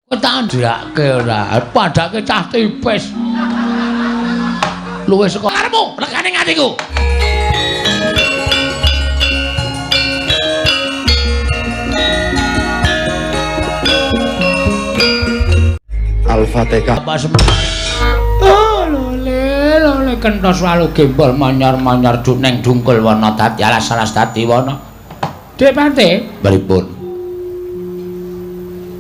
Tak ndhake ora, padake cah tipis. Luwih saka karepmu, regane atiku. Al-Fatihah. Oh, lole, lole kentos walu gembol manyar-manyar neng dungkul wana dadi alas-alas dadi wana. Depate, pripun?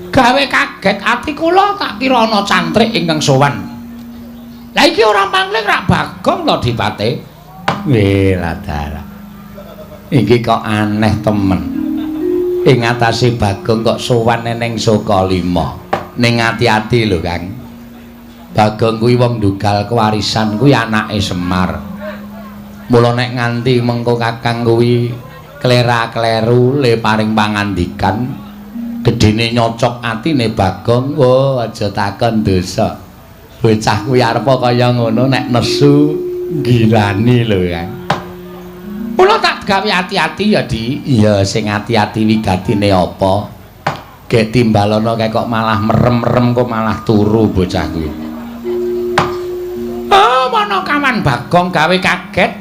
Gawe kaget ati kula tak kira ana cantrik ingkang sowan. Lah iki ora pangling rak Bagong to Dipate. Weh, ladara. Iki kok aneh temen. Ing atase Bagong kok sowan ning Sukalima. Ning ati-ati lho, Kang. Bagong kuwi wong ndugal kewarisan kuwi anake Semar. Mula nek nganti mengko Kakang kuwi klera-kleru le paring pangandikan gedene nyocok atine Bagong, oh aja takon dosa. Bocah kuwi arepa kaya ngono nek nesu ngilani lho, Kang. Mula tak gawe ati-ati ya, Di. Iya, sing ati-ati wigatine apa? Gek timbalono kae kok malah merem-merem kok malah turu bocah kuwi. Oh, mana kawan Bagong gawe kaget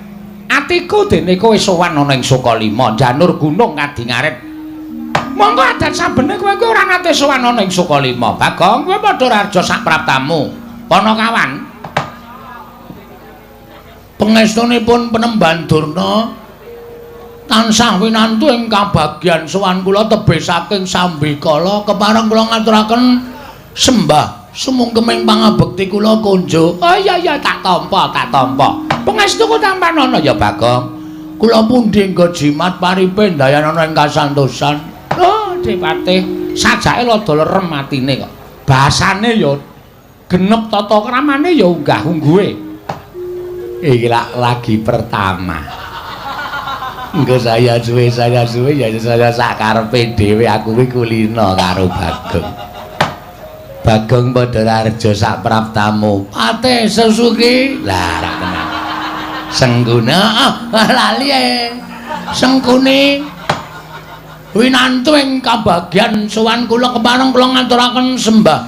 atiku dene kowe sowan ana ing Sukalima, janur gunung Kadingaret. Monggo adat sabene kowe kuwi ora nate sowan ana ing Sukalima. Bagong, kowe padha raja sak praptamu. Panakawan. Pangestunipun Penemban Durna tansah winantu ing kabagyan sowan kula tebih saking sambikala kepareng kula ngaturaken sembah sumungkeming pangabekti kula kunjuk. Oh iya iya tak tampa, tak tampa. Pangestuku tampanana ya Bagong. Kula pundi nggo jimat paripe ndayanana ing kasantosan. Oh, Depate, sajake rada lerem atine kok. Basane ya genep tata kramane ya unggah-ungguhe. Iki lak lagi pertama. Engko saya suwe ya saya sak karepe dhewe aku kuwi kulino karo Bagong. Bagong padha raja sak praptamu. Pate Susuki. Lah rak tenan. Sengguna ah lali e. Sengkuni winantu ing kabagyan sowan kula kepareng kula ngaturaken sembah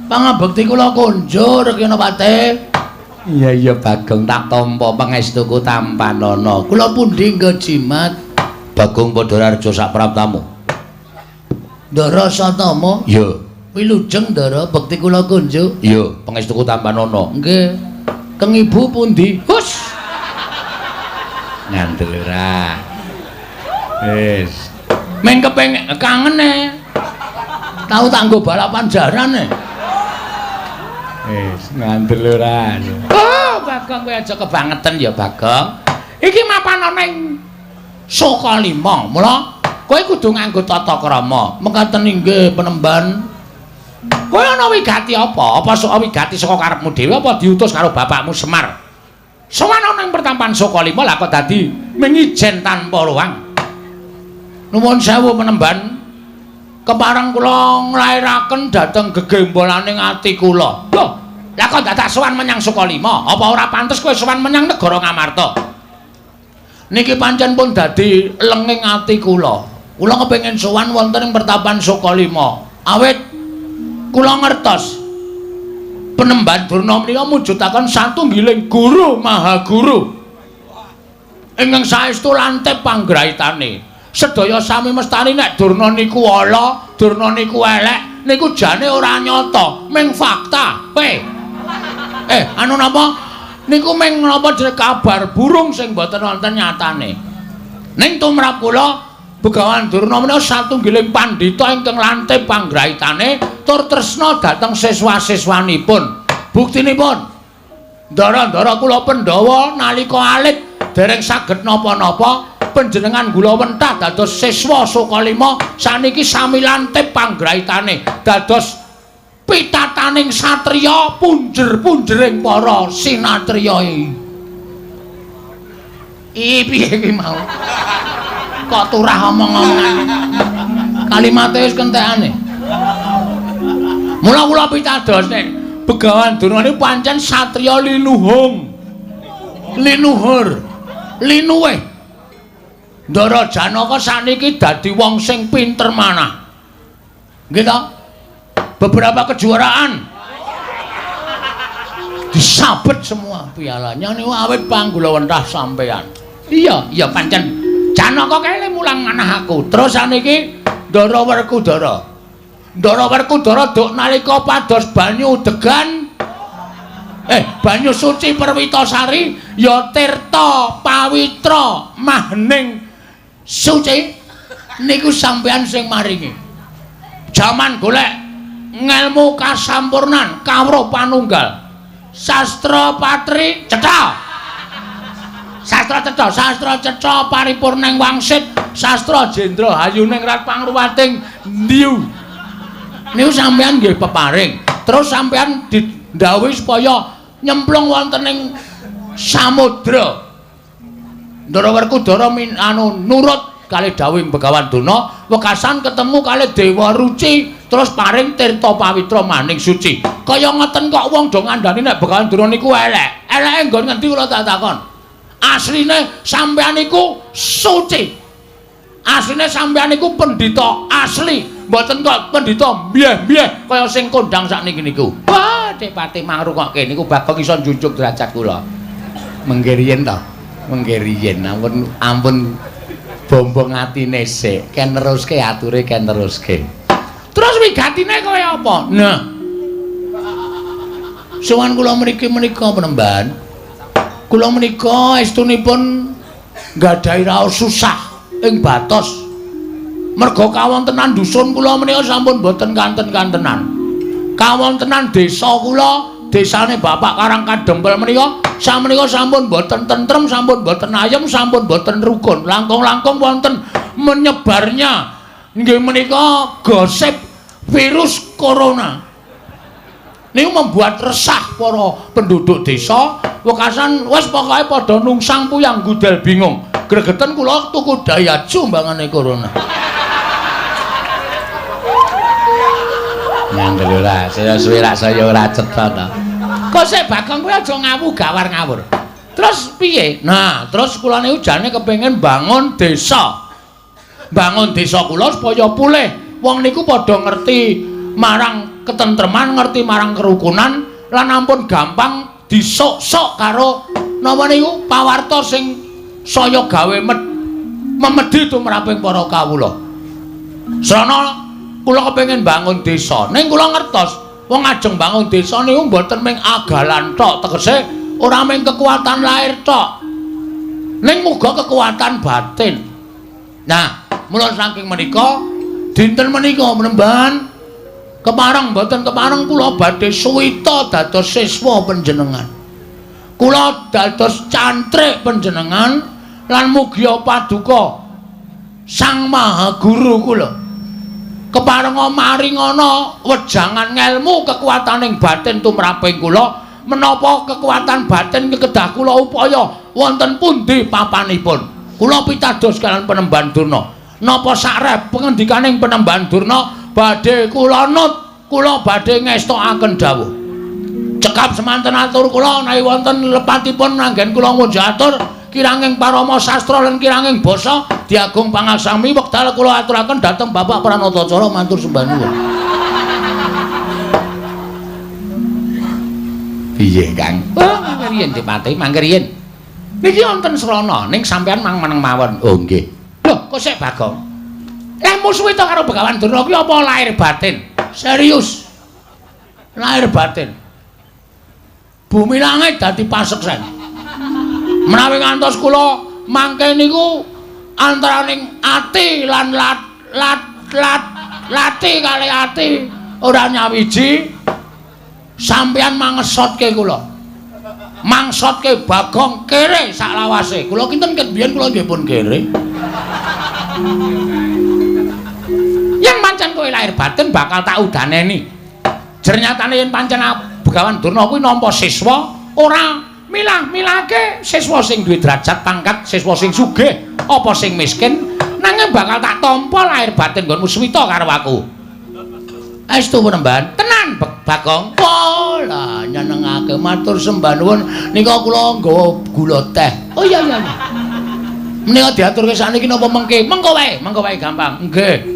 pangabekti kula kunjur kena Pate. Iya iya Bagong tak tampa pangestuku tampanana. Kula pundi nggo jimat? Bagong padha raja sak praptamu. Ndara Satama? Iya. Wilujeng Ndara, bekti kula kunjuk. Iya, pangestuku tampanana. Nggih. Keng ibu pundi? Hus. Ngandel ora. Wis. Meng kepengin kangen e. Tau tak nggo balapan jaran e. Wis ngandel ora. Oh, Bagong kowe aja kebangetan ya, Bagong. Iki mapan ana ing Sukalima. Mula kowe kudu nganggo tata krama. Mekaten inggih Penemban. Kowe ana wigati apa? Apa sok wigati saka karepmu dhewe apa diutus karo bapakmu Semar? Sowan ana ing pertampan Sukalima lah kok dadi mengijen tanpa ruang. Nuwun sewu Penemban. Kepareng kula nglairaken dhateng gegembolaning ati kula. Lho, lah kok dadak sowan menyang Sukalima? Apa ora pantes kowe sowan menyang negara Ngamarta? Niki pancen pun dadi lenging ati kula. Kula kepengin sowan wonten ing pertapan Sukalima. Awit kula ngertos Penemban Durna menika mujudaken satunggiling guru maha guru ingkang saestu lantip panggraitane. Sedaya sami mestani nek Durna niku ala, Durna niku elek, niku jane ora nyata, ming fakta. Kowe. Anu napa? Niku ming napa jenenge kabar burung sing mboten wonten nyatane. Ning tumrap kula Begawan Durna menika satunggiling pandhita ingkang lantip panggraitane tur tresna dhateng siswa-siswanipun. Buktinipun, ndara-ndara kula Pandhawa nalika alit dereng saged napa-napa, panjenengan gula wentah dados siswa Sukalima saniki sami lantip panggraitane dados pitataning satriya punjer-punjering para sinatriya. Iki piye iki mau? Kok turah omong-omongan. Kalimate wis kentekane. Mula kula pitados nek Begawan Durna niku pancen satriya linuhung. Linuhur. Linuwih. Ndara Janaka saniki dadi wong sing pinter manah. Nggih ta? beberapa kejuaraan. Disabet semua pialanya niku awit panggulawentah sampean. Iya, iya pancen Janaka kae mulang manah aku. Terus saniki Ndara Werkudara. Ndara Werkudara duk nalika pados banyu degan banyu suci Perwitasari ya tirta pawitra mahning suci niku sampean sing maringi. Jaman golek ngelmu kasampurnan kawruh panunggal. Sastra patri cetha. Sastra cetha, sastra cetha paripurning wangsit, sastra jendra hayuning rat pangruwating ndiu. Niku sampean nggih peparing. Terus sampean didhawuhi supaya nyemplung wonten ing samudra. Ndara Werkudara nurut kalih dawuhing Begawan Durna, wekasan ketemu kalih Dewa Ruci, terus paring tirta pawitra maning suci. Kaya ngoten kok wong do ngandani nek Begawan Durna niku elek. Eleke nggon ngendi kula tak takon. Asline sampean niku suci. Asline sampean niku pendhita asli, mboten kok pendhita mbyeh-mbyeh kaya sing kondang sakniki niku. Wah, Depati mangrungokke niku Bagong iso njunjung derajat kula. Mengke riyen to. Mengke riyen ampun ampun bombong atine sik, ken neruske ature ken neruske. Terus wigatine kaya apa? Nah. Sowan kula mriki menika penemban. Kula menika estunipun nggadahi raos susah ing batos. Merga kawontenan dusun kula menika sampun boten kanten-kantenan. Kawontenan desa kula, desane Bapak Karang Kadempel menika samenika sampun boten tentrem, sampun boten ayem, sampun boten rukun. Langkung-langkung wonten menyebarnya nggih menika gosip virus corona. Niku membuat resah para penduduk desa. Wekasan wis pokoke padha nungsang puyang gudel bingung. Gregeten kula tuku dayaju mbangane corona. Ngandel ora, saya suwe rak saya ora cetha ta. Kok sik Bagong kuwi aja ngawu gawar ngawur. Terus piye? Nah, terus kula niku jane kepengin bangun desa. Bangun desa kula supaya pulih. Wong niku padha ngerti marang ketentreman, ngerti marang kerukunan lan ampun gampang disok-sok karo napa niku pawarta sing saya gawe memedhi tumraping para kawula. Srana kula kepengin bangun desa. Ning kula ngertos wong ajeng bangun desa niku mboten mung agalan tok, tegese ora mung kekuatan lahir tok. Ning uga kekuatan batin. Nah, mula saking menika dinten menika penemban kepareng mboten kepareng kula badhe suwita dados siswa panjenengan. Kula dados cantrik panjenengan lan mugia paduka Sang Maha Guru kula. Keparenga maringana wejangan ngelmu kekuataning batin tumraping kula, menapa kekuatan batin kedah kula upaya wonten pundi papanipun. Kula pitados kalian Penemban Durna. Napa sakrep pengendikaning Penemban Durna badhe kula nut, kula badhe ngestokaken dawuh. Cekap semanten atur kula menawi wonten lepatipun anggen kula ngunjuk atur kiranging parama sastra lan kiranging basa diagung pangaksami wekdal kula aturaken dhateng Bapak Pranatacara matur sembah nuwun. Piye, Kang? Oh, mangke riyen Dipati, mangke riyen. Niki wonten srana ning sampean mang meneng mawon. Oh, nggih. Lho, kok sik Bagong? Musuhe to karo Begawan Durna kuwi apa lahir batin? Serius. Lahir batin. Bumi langit dadi paseksen. Menawi ngantos kula mangke niku antaraning ati lan lat lat lat lati kali ati ora nyawiji sampeyan mangesotke kula. Mangsotke Bagong kere saklawase. Kula kinten ket biyen kula nggih pun kere. Yen pancen kowe lahir batin bakal tak udaneni. Jernyatane yen pancen Begawan Durna kuwi nampa siswa ora milah-milahke siswa sing duwe derajat pangkat, siswa sing sugih apa sing miskin, nanging bakal tak tampa lahir batin nggonmu suwita karo aku. Estu penemban tenan Bagong. Wah, lah nyenengake matur sembah nuwun nika kula nggawa gula teh. Oh iya iya. Menika diaturke sakniki napa mengke? Mengko wae gampang. Nggih.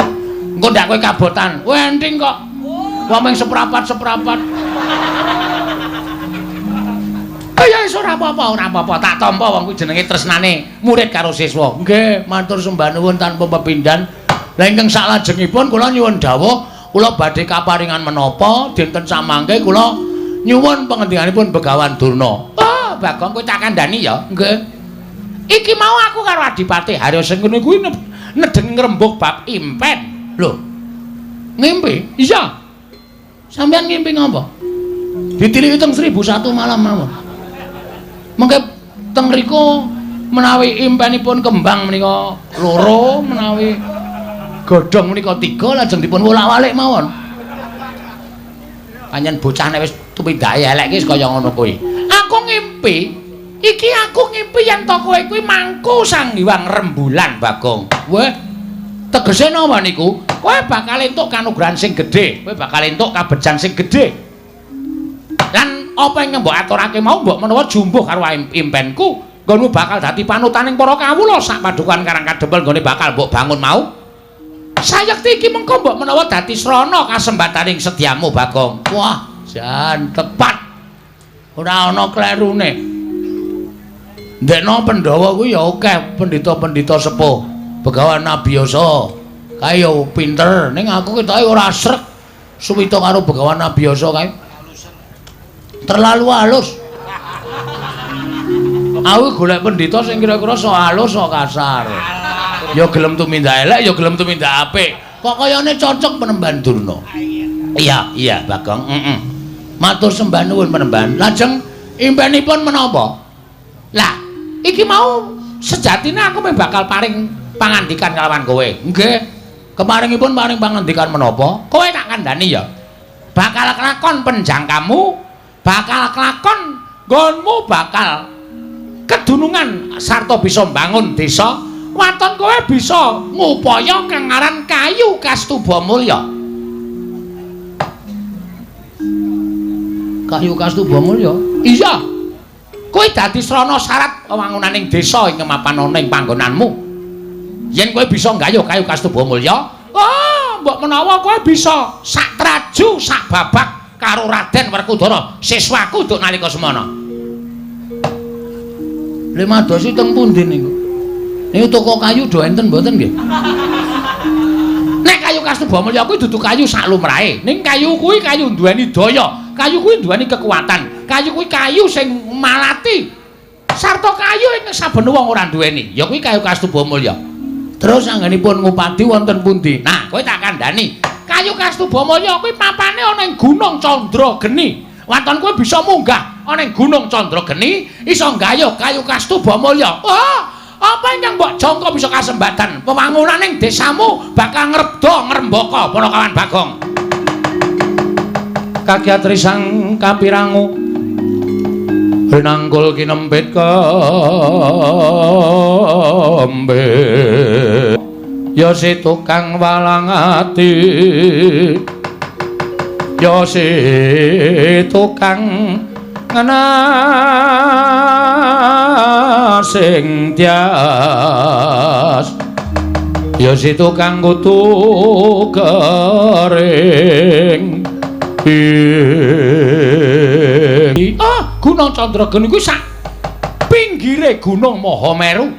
Engko ndak kowe kabotan. Kowe enting kok. Wong mung seprapat-seprapat. Ya wis ora apa-apa, ora apa-apa. Tak tampa wong kuwi jenenge tresnane murid karo siswa. Nggih, matur sembah nuwun tanpa pepindhan. Lah ingkang saklajengipun kula nyuwun dawuh, kula badhe kaparingan menapa dinten samangke kula nyuwun pangendikanipun Begawan Durna. Oh, Bagong kowe tak kandhani ya. Nggih. Iki mau aku karo Adipati Harya Sengkuni kuwi nedeng ngrembug bab impen. Lho. Ngimpi? Iya. Sampeyan ngimpi ngapa? Ditiliki teng 1001 malam mawon. Mengke teng mriku menawi impenipun kembang menika loro, menawi godhong menika 3, lajeng dipun wolak-walik mawon. Pancen bocah nek wis tumindake elek iki kaya ngono kuwi. Aku ngimpi, iki aku ngimpi yen to kowe kuwi mangku Sang Hyang Rembulan, Bagong. Weh, tegese napa niku? Kowe bakal entuk kanugrahan sing gedhe, kowe bakal entuk kabejan sing gedhe. Lan apa ingkang mbok aturake mau mbok menawa jumbuh karo impenku, nggonmu bakal dadi panutaning para kawula sak padukuhan Karang Kadempel nggone bakal mbok bangun mau. Sayekti iki mengko mbok menawa dadi srana kasembataning sedyamu, Bagong. Wah, jan tepat. Ora ana klerune. Ndekno Pandhawa kuwi ya akeh pendhita-pendhita sepuh. Begawan Abiyasa kae ya pinter, ning aku ketoke ora srek suwita karo Begawan Abiyasa kae. Terlalu halus. Aku golek pendhita sing kira-kira sok halus sok kasar. Ya gelem tumindak elek, ya gelem tumindak apik. Kok kayane cocok Penemban Durna. Iya, iya, Bagong. Heeh. Matur sembah nuwun Penemban. Lajeng impenipun menapa? Lah, iki mau sejatine aku meh bakal paring pangandikan kalawan kowe. Nggih. Kemaringipun paring pangandikan menapa? Kowe tak kandhani ya. Bakal kelakon penjangkamu, bakal kelakon nggonmu bakal kedunungan sarta bisa mbangun desa. Waton kowe bisa ngupaya kang aran kayu Kastuba Mulya. Kayu Kastuba Mulya? Iya. Kowe dadi srana syarat wewangunaning desa ing mapan ana ing panggonanmu. Yen kowe bisa nggayuh kayu Kastuba Mulya, oh, mbok menawa kowe bisa sak traju sak babak karo Raden Werkudara, siswaku duk nalika semana. Lha madosi teng pundi niku? Niku toko kayu do enten mboten nggih? Nek kayu Kastuba Mulya kuwi dudu kayu sak lumrahe, ning kayu kuwi kayu duweni daya, kayu kuwi duweni kekuatan, kayu kuwi kayu sing malati. Sarta kayu ing saben wong ora duweni, ya kuwi kayu Kastuba Mulya. Terus anggenipun ngupadi wonten pundi? Nah, kowe tak kandhani. Kayu Kastuba Mulya kuwi papane ana ing Gunung Candrageni. Waton kowe bisa munggah ana ing Gunung Candrageni, iso nggayuh kayu Kastuba Mulya. Oh, apa ingkang mbok jangka bisa kasembatan wewangunaning desamu bakal ngrebda ngrembaka Panakawan Bagong. Kagiatri sang kapirangu rinangkul kinempit kembe ya si tukang walang ati, ya si tukang sing tias, ya si tukang kutu kering. Ah, Gunung Candrageni kuwi sak pinggire Gunung Mahameru.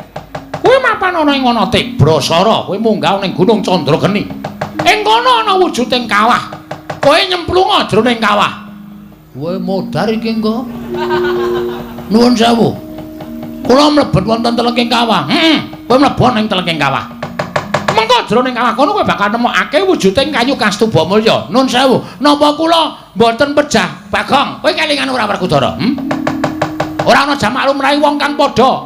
Kuwi mapan ana ing ana Tibrasara, kowe munggah ning Gunung Candrageni. Ing kono ana wujuding kawah. Kowe nyemplunga jroning kawah. Kowe modar iki engko. Nuwun sewu. Kula mlebet wonten telengking kawah. Heeh, kowe mlebu ning telengking kawah. Mengko jroning kawah kono kowe bakal nemokake wujuding kayu Kastuba Mulya. Nun sewu, napa kula mboten pejah, Bagong? Kowe kelingan ora Werkudara? Ora ana jamak lumrahe wong kang padha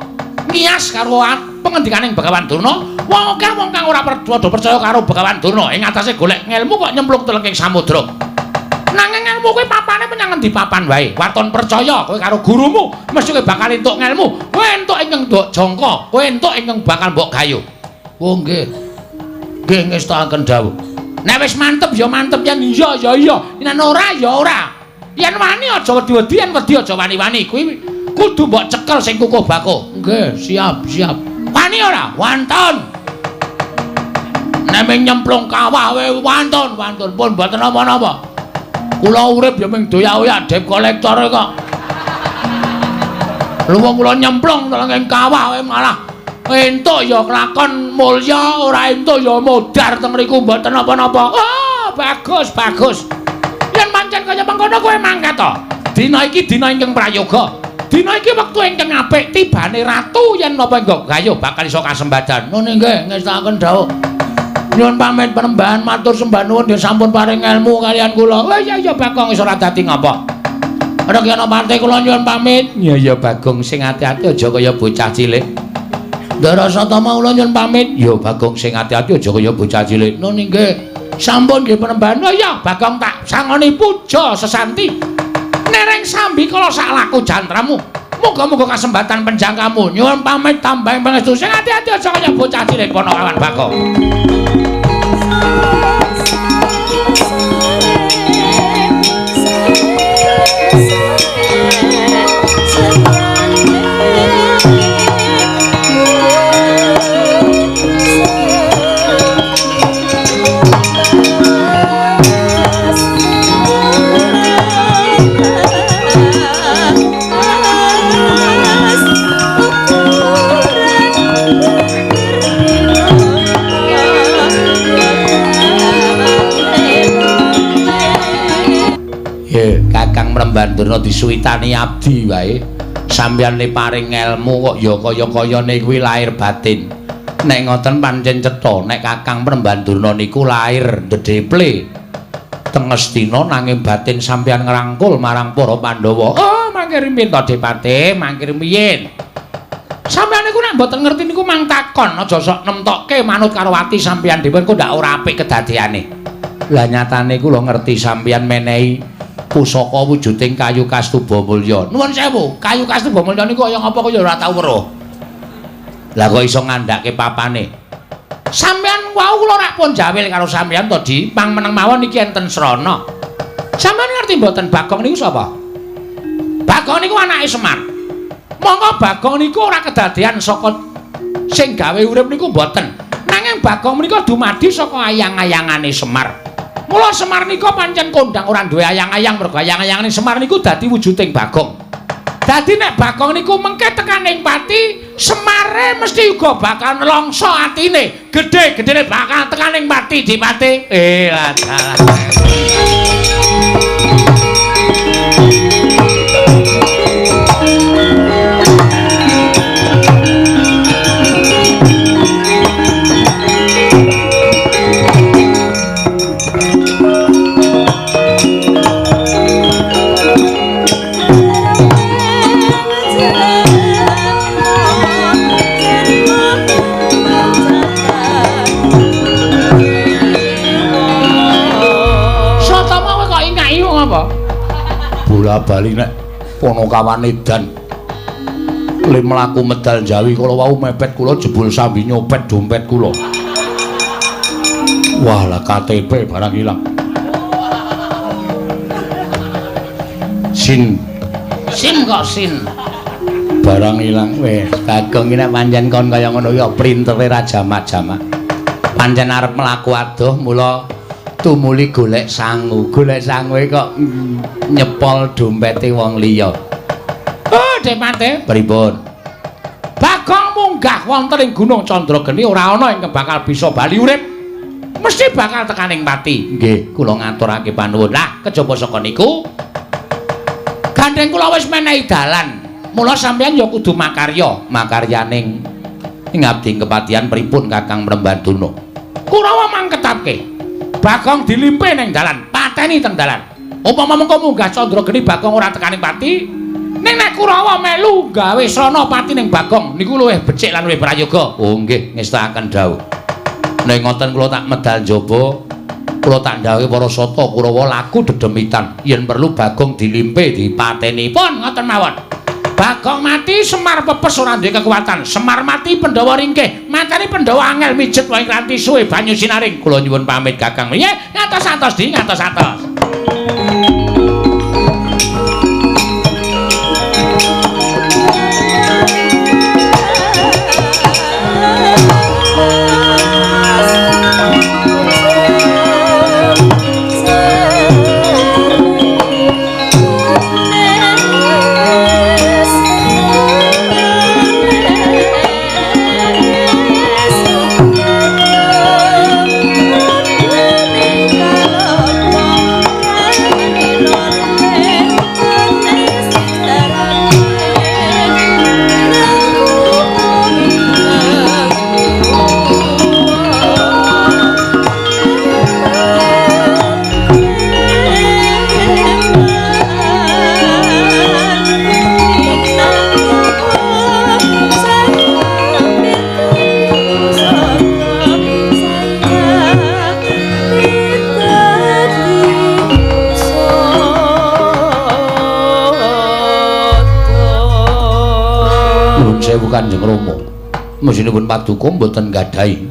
ngiyas karo pengendikaning Begawan Durna. Wong akeh wong kang ora padha percaya karo Begawan Durna ing atase golek ngelmu kok nyemplung telengking samudra. Nanging ngelmu kuwi papane menyang endi papan wae. Waton percaya kowe karo gurumu, mesti kowe bakal entuk ngelmu. Kowe entuk ingkang mbok jangka, kowe entuk ingkang bakal mbok gayuh. Oh nggih. Nggih ngestakaken dawuh. Nek wis mantep ya mantep, yen iya ya iya, yen ora ya ora. Yen wani aja wedi-wedi, yen wedi aja wani-wani. Kuwi kudu mbok cekel sing kukuh bakuh. Nggih, siap, siap. Wani ora? Wantun. Nek nyemplung kawah wae wantun, wantun pun mboten napa-napa. Kula urip ya ming doyak-oyak debt collector kok. Lha wong kula nyemplung teng kawah wae malah entuk ya kelakon mulya, ora entuk ya modar teng mriku mboten napa-napa. Oh, bagus, bagus. Yen pancen kaya mengkono kowe mangkat to. Dina iki dina ingkang prayoga. Dina iki wektu ingkang apik tibane ratu yen napa nggo gayuh bakal iso kasembadan. Nun nggih ngestakaken dawuh. Nyuwun pamit penembahan matur sembah nuwun nggih sampun paring ilmu kalian kula. Oh iya iya Bagong iso ora dadi ngapa. Rekyana pante kula nyuwun pamit. Iya iya Bagong sing ati-ati aja kaya bocah cilik. Ndara Satama kula nyuwun pamit. Ya Bagong sing ati-ati aja kaya bocah cilik. Nun nggih sampun nggih penembahan. Oh iya Bagong tak sangoni puja sesanti. Nereng sambi kala sak laku jantramu. Muga-muga kasembatan penjangkamu. Nyuwun pamit tambahing pangestu sing ati-ati aja kaya bocah cilik ponokawan Bagong. Kakang Mrembandurna disuwitani abdi wae. Sampeyan paring ngelmu kok ya kaya-kayane kuwi lahir batin. Nek ngoten pancen cetha nek Kakang Mrembandurna niku lahir ndedeple teng Ngastina nanging batin sampeyan ngrangkul marang para Pandhawa. Oh, mangke rumiyin to Depate, mangke rumiyin. Sampeyan niku nek mboten ngerti niku mang takon, aja sok nemtokke manut karo ati sampeyan dhewe kok ndak ora apik kedadeane. Lah nyatane kula ngerti sampeyan menehi pusaka wujuding kayu kastuba mulya. Nuwun sewu, kayu kastuba mulya niku kaya ngapa kaya ora tau weruh. Lah kok iso ngandhake papane? Sampeyan wau kula rak pun jawil karo sampeyan to, Di. Pang meneng mawon iki enten srana. Sampeyan ngerti mboten Bagong niku sapa? Bagong niku anake Semar. Monggo Bagong niku ora kedadean saka sing gawe urip niku mboten. Nanging Bagong menika dumadi saka ayang-ayangane Semar. Mula Semar nika pancen kondang ora duwe ayang-ayang mergo ayang-ayangane Semar niku dadi wujuding Bagong. Dadi nek Bagong niku mengke tekaning pati, Semare mesti uga bakal nelongso atine. Gedhe-gedhene bakal tekaning pati Dipate. Dalah. Bola bali nek Ponokawan edan le mlaku medal Jawi kala wau mepet kula jebul sambi nyopet dompet kula. Wah lah KTP barang ilang. Sin sin kok sin barang ilang. Weh Bagong iki nek pancen kon kaya ngono ya printere ra jamak-jamak. Pancen arep mlaku adoh mula tumuli golek sangu, golek sangue kok nyepol dompete wong liya. Oh, Depate, pripun? Bagong munggah wonten ing Gunung Candrageni ora ana ingkang bakal bisa bali urip. Mesti bakal tekaning pati. Nggih, kula ngaturake panuwun. Lah, kejaba saka niku gandeng kula wis menehi dalan. Mula sampeyan ya kudu makarya, makaryaning ngabdi kepatihan pripun Kakang Mrembandurna. Kurawa mangketapke. Bagong dilimpe ning dalan, pateni teng dalan. Upama mengko munggah Candrageni Bagong ora tekaning pati, ning nek Kurawa melu gawe srana pati ning Bagong niku luwih becik lan luwih prayoga. Oh nggih, ngestakaken dawuh. Nek ngoten kula tak medal njaba, kula tak ndhawuhi para sata Kurawa laku dedemitan yen perlu Bagong dilimpe dipateni. Pun ngoten mawon. Bagong mati Semar pepes ora duwe kekuatan. Semar mati Pandhawa ringkih. Mateni Pandhawa angel mijet wae ngranti suwe banyu sinaring. Kula nyuwun pamit Kakang. Nggih, ngatos-atos Di, ngatos-atos. Sewu Kanjeng Rama. Mesinipun paduka mboten gadahi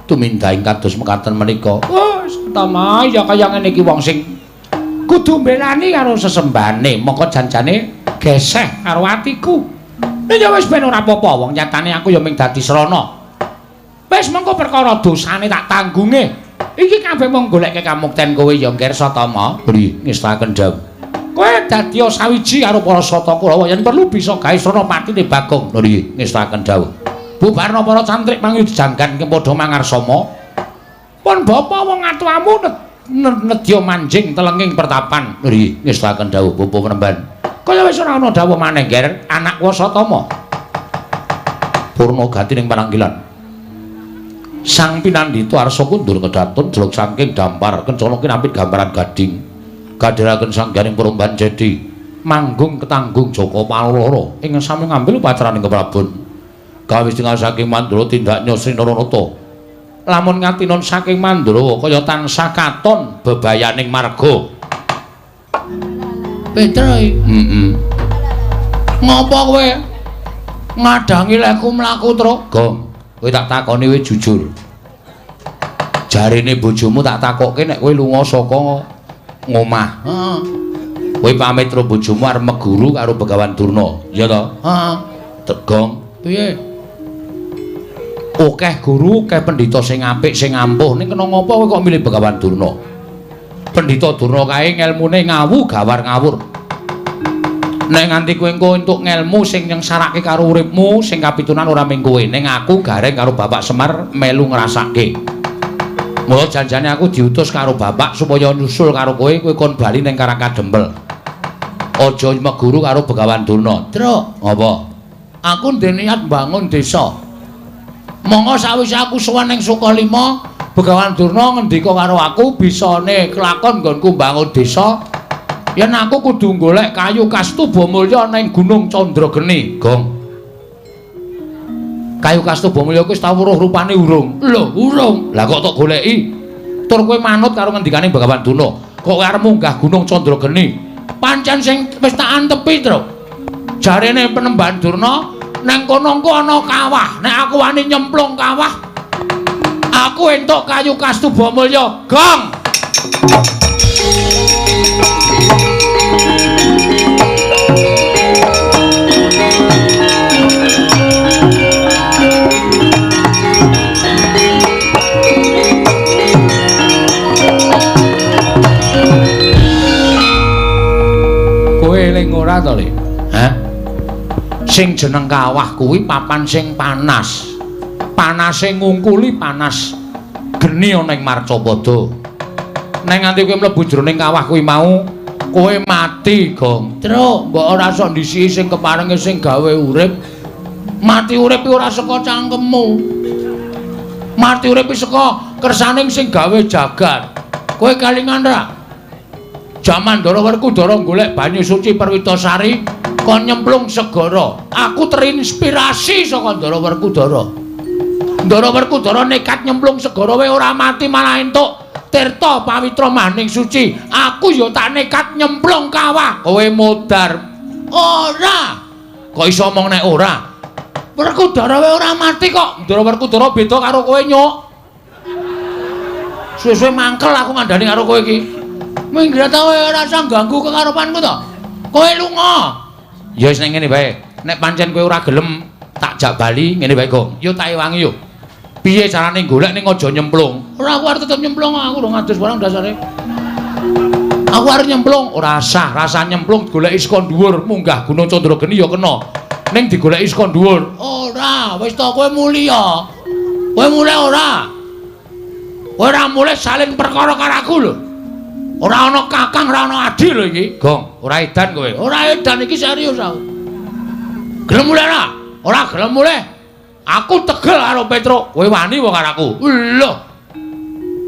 tumindahing kados mekaten menika. Oh, Satama ya kaya ngene iki wong sing kudu mbelani karo sesembane, mongko janjane geseh karo atiku. Ya wis ben ora apa-apa, wong nyatane aku ya mung dadi srana. Wis mengko perkara dosane tak tanggunge. Iki kabeh mung goleke kamukten kowe ya Ngger Satama. Nggih, ngestaken dawuh. Kowe dadi sawiji karo para Sata Kurawa yen perlu bisa gawe srana patine Bagong. Nggih, ngestaken dawuh. Bubarna para cantrik mangyud janggan padha mangarsama. Pun bapa wong atuamu nedya manjing telenging pertapan. Nggih, ngestaken dawuh bapa penemban. Kaya wis ora ana dawuh maneh, Ngger, anakku Satama. Purna gati ning pananggilan. Sang pinandhita arsa kundur kedatun jeluk saking dampar kencana kinapit gambaran gading. Kadhiraken sangganing peromban jedi manggung ketanggung Jaka Paloro ing sami ngambil upacaraning keprabon. Kawis tinggal saking Mandura tindak Sri Naranata. Lamun ngatinon saking Mandura kaya tansah katon bebayaning marga. Petro, heeh. Ngopo kowe ngadangi lekku mlaku, Truk? Gong. Kowe tak takoni kowe jujur. Jarene bojomu tak takokke nek kowe lunga saka ngomah. Heeh. Kowe pamit karo bojomu arep meguru karo Begawan Durna, ya to? Heeh. Tegong, piye? Akeh guru, akeh pendhita sing apik, sing ampuh, ning kena ngopo kowe kok milih Begawan Durna? Pendhita Durna kae ngelmune ngawu gawar ngawur. Nek nganti kowe engko entuk ngelmu sing nyengsarake karo uripmu, sing kapitunan ora mung kowe, ning aku gareng karo Bapak Semar melu ngrasake. Mula janjane aku diutus karo bapak supaya nyusul karo kowe, kowe kon bali ning Karang Kadempel. Aja meguru karo Begawan Durna. Truk, apa? Aku ndek niat mbangun desa. Monggo sawise aku sowan ning Sukalima, Begawan Durna ngendika karo aku bisane kelakon nggonku mbangun desa. Yen aku kudu golek kayu kastuba mulya ning Gunung Candrageni. Gong. Kayu kastuba mulya kuwi wis tau weruh rupane urung? Lho, urung. Lah kok tok goleki? Tur kowe manut karo ngendikane Begawan Durna. Kok kowe arep munggah Gunung Candrageni? Pancen sing wis tak antepi, Truk. Jarene Penemban Durna nang kono engko ana kawah. Nek aku wani nyemplung kawah, aku entuk kayu kastuba mulya. Gong. Kowe eling ora to, Le? Hah? Sing jeneng kawah kuwi papan sing panas. Panase ngungkuli panas geni ana ing Marcapada. Nek nganti kowe mlebu jroning kawah kuwi mau, kowe mati, Gong. Truk, mbok ora sok ndhisiki sing keparenge sing gawe urip. Mati urip ora saka cangkemmu. Mati urip saka kersaning sing gawe jagat. Kowe kalingan ra? Jaman Ndara Werkudara golek banyu suci Perwitasari kon nyemplung segara. Aku terinspirasi saka Ndara Werkudara. Ndara Werkudara nekat nyemplung segara wae ora mati malah entuk tirta pawitra maning suci. Aku ya tak nekat nyemplung kawah. Kowe modar. Ora. Kok iso omong nek ora? Werkudara wae ora mati kok. Ndara Werkudara beda karo kowe, Nyuk. Suwe-suwe mangkel aku ngandani karo kowe iki. Minggir ta kowe ora usah ganggu kekarepanku to. Kowe lunga. Ya wis ning ngene wae. Nek pancen kowe ora gelem tak jak bali ngene wae, Gong. Yo tak ewangi yo. Piye carane golek ning aja nyemplung? Ora, aku arep tetep nyemplung, aku ora ngadus barang dasare. Aku arep nyemplung, ora sah, rasa nyemplung goleki saka dhuwur, munggah Gunung Candrageni ya kena. Ning digoleki saka dhuwur. Ora, wis to kowe mulya. Kowe mulih ora? Kowe ora mulih salin perkara karo aku lho. Ora ana kakang, ora ana adi lho iki. Gong, ora edan kowe. Ora edan iki serius aku. Gelem mulih ora? Ora gelem mulih. Aku tegel karo Petruk. Kowe wani wae karo aku. Lho.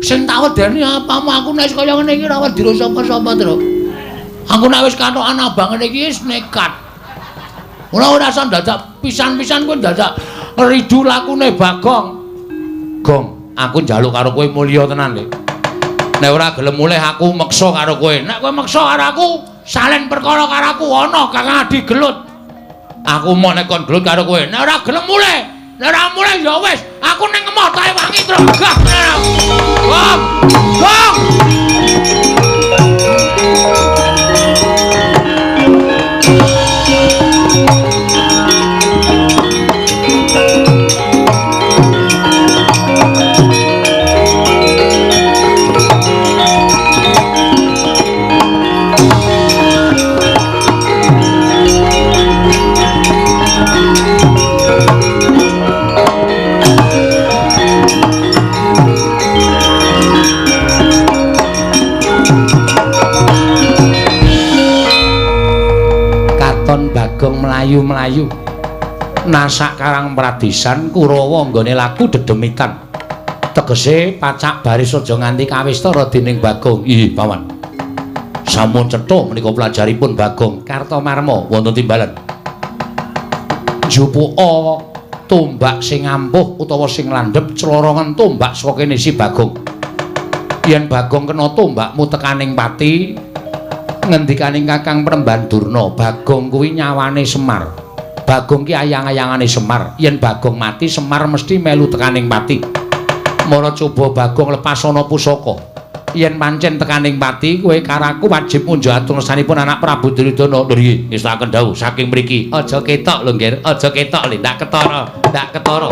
Sing tak wedeni apamu aku nek kaya ngene iki ora wedi sapa-sapa, Truk. Aku nek wis katokan abang ngene iki wis nekat. Ora ora usah dadak pisan-pisan kowe dadak ridu lakune Bagong. Gong, aku njaluk karo kowe mulya tenan, Le. Nek ora gelem mulih aku meksa karo kowe. Nek kowe meksa karo aku, salen perkara karo aku ana Kakang Adi gelut. Aku mau nek kon gelut karo kowe. Nek ora gelem mulih, nek ora mulih ya wis, aku ning emoh tae wangi trogah. Gong! Gong! Bagong mlayu-mlayu nasak karang pradisan Kurawa nggone laku dedemitan tegese pacak baris aja nganti kawistara dening Bagong. Ih paman, sampun cetha menika pelajaripun Bagong Kartomarma wonten timbalan. Jupuka tombak sing ampuh utawa sing landhep clorongan tombak saka kene si Bagong. Yen Bagong kena tombakmu tekaning pati, ngendikaning Kakang Premban Durna, Bagong kuwi nyawane Semar. Bagong ki ayang-ayangane Semar. Yen Bagong mati, Semar mesti melu tekaning pati. Mara coba Bagong lepas ana pusaka. Yen pancen tekaning pati, kowe karo aku wajib munjuk atur ngersanipun anak Prabu Duryudana. Lho nggih, ngestakaken dawuh saking mriki. Aja ketok lho, Nggir. Aja ketok lho, ndak ketara, ndak ketara.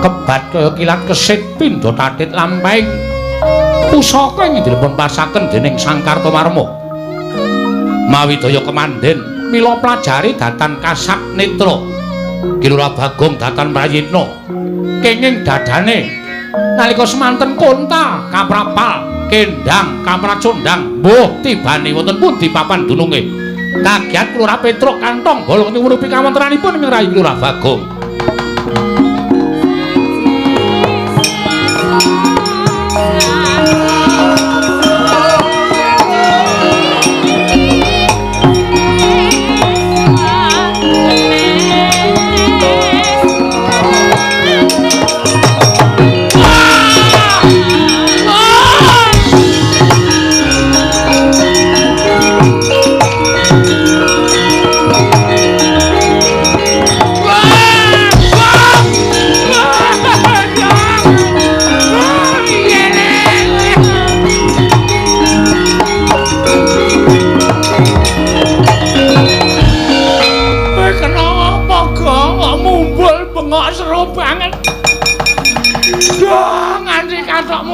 Kebat kaya kilat kesit pindha tatit lampahing pusaka ing dipun pasaken dening Sang Kartomarma. Mawi daya kemandhen mila pelajari datan kasat netra. Ki Lurah Bagong datan prayitna kenging dadane nalika semanten konta kaprapal kendang kapracondang mbuh tibane wonten pundi papan dununge. Kagiat Lurah Petruk kantong bolong nyuwun pikawontenanipun ing rayi Lurah Bagong.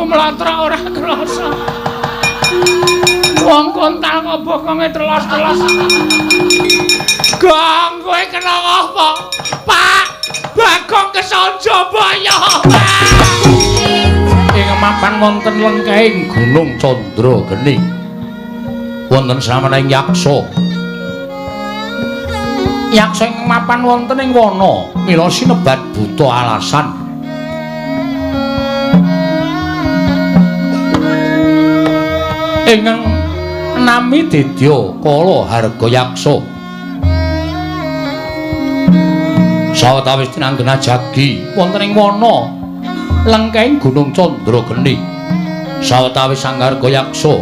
Mlotrok ora krasa. Wong kontal kok bokonge telos-telos. Gong, kowe kena apa? Pak, Bagong kesanja baya, Pak. Ing mapan wonten lengkahing Gunung Candra Geni. Wonten samening yaksa. Yaksa ing mapan wonten ing wana, mila sinebat buta alasan. Ingkang nami Dedya Kala Harga Yaksa. Sawetawis tinanggena jagi wonten ing wana lengkahing Gunung Candra Geni. Sawetawis Sang Harga Yaksa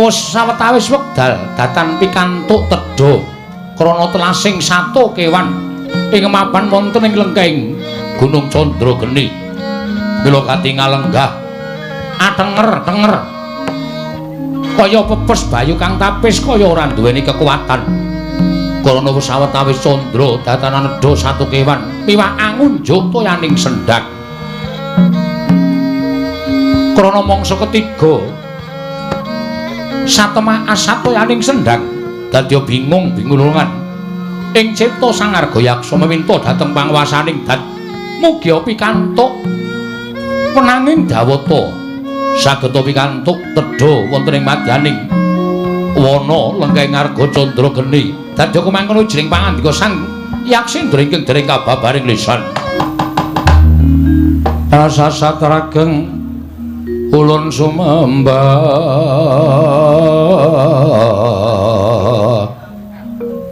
wis sawetawis wekdal datan pikantuk tedha krana telasing sato kewan ing mapan wonten ing lengkahing Gunung Candra Geni. Mila katingal lenggah atenger-tenger kaya pepes bayu kang tapis kaya ora duweni kekuatan. Karana sawetawis candra datanan nedha satu kewan miwah angunjuk toyaning sendhang. Krana mangsa ketiga satemah asatoyaning sendhang dadi bingung bingulungan ing cipta Sang Argayaksa meminta dhateng panguwasaning dat mugia pikantuk wenanging dawata sageta pikantuk tedha wonten ing madyaning wana lengkeng Arga Candra Geni. Dadi kumangkono jring pangandika Sang Yaksendra ingkang dereng kababaring lisan. Rasa satrageng ulun sumembah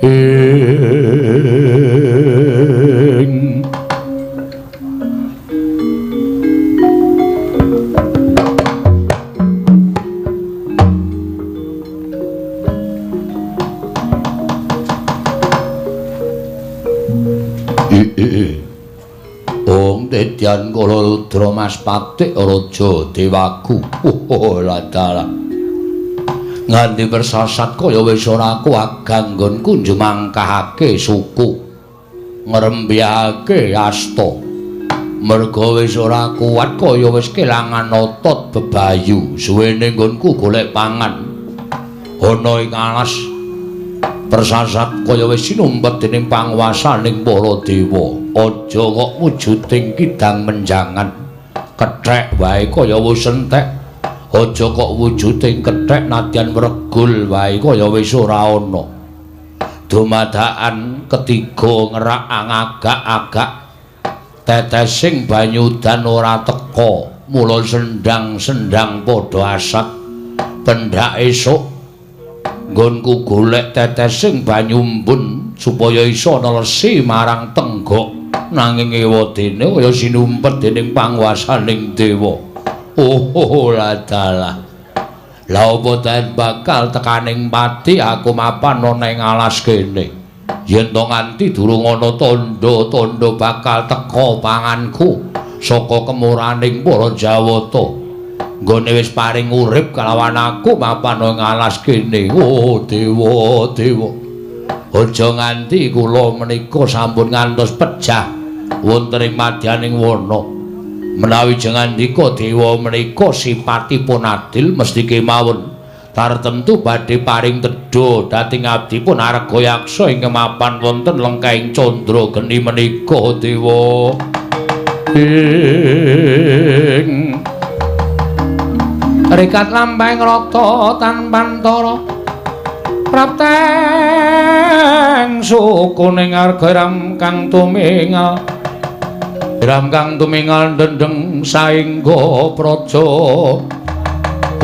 ing Ong Dedyan Kala Rudra Mas Patik Raja Dewaku. Oh ladalah. Nganti persasat kaya wis ora kuat ganggonku njumangkahake suku. Ngrembyahake asta. Merga wis ora kuat kaya wis kelangan otot bebayu. Suwene nggonku golek pangan. Ana ing alas persasat kaya wis sinumpet dening panguwasaning para dewa. Aja kok wujuding kidang menjangan kethek wae kaya wis entek. Aja kok wujuding kethek nadyan wregul wae kaya wis ora ana. Dumadakan ketiga ngerak agak-agak tetesing banyu udan ora teka, mula sendang-sendang padha asat. Pendak esuk nggonku golek tetesing banyu embun supaya iso nelesi marang tenggok. Nanging ewadene kaya sinumpet dening panguwasaning dewa. Oh ladalah. Lah apa den bakal tekaning pati aku mapan ana ing alas kene. Yen to nganti durung ana tandha-tandha bakal teka panganku saka kemuraning para Jawata. Nggone wis paring urip kalawan aku mapan ing alas kene. Oh dewa dewa. Aja nganti kula menika sampun ngantos pejah wonten ing madyaning wana. Menawi jengandika dewa menika sipatipun adil mesti kemawon tartemtu badhe paring tedha dhateng abdipun Argayaksa ingkang mapan wonten lengkahing candra geni menika dewa. Ing rikat lampahing rata tanpantara prapteng sukuning arga ram kang tumingal ram kang tumingal dendeng saengga praja.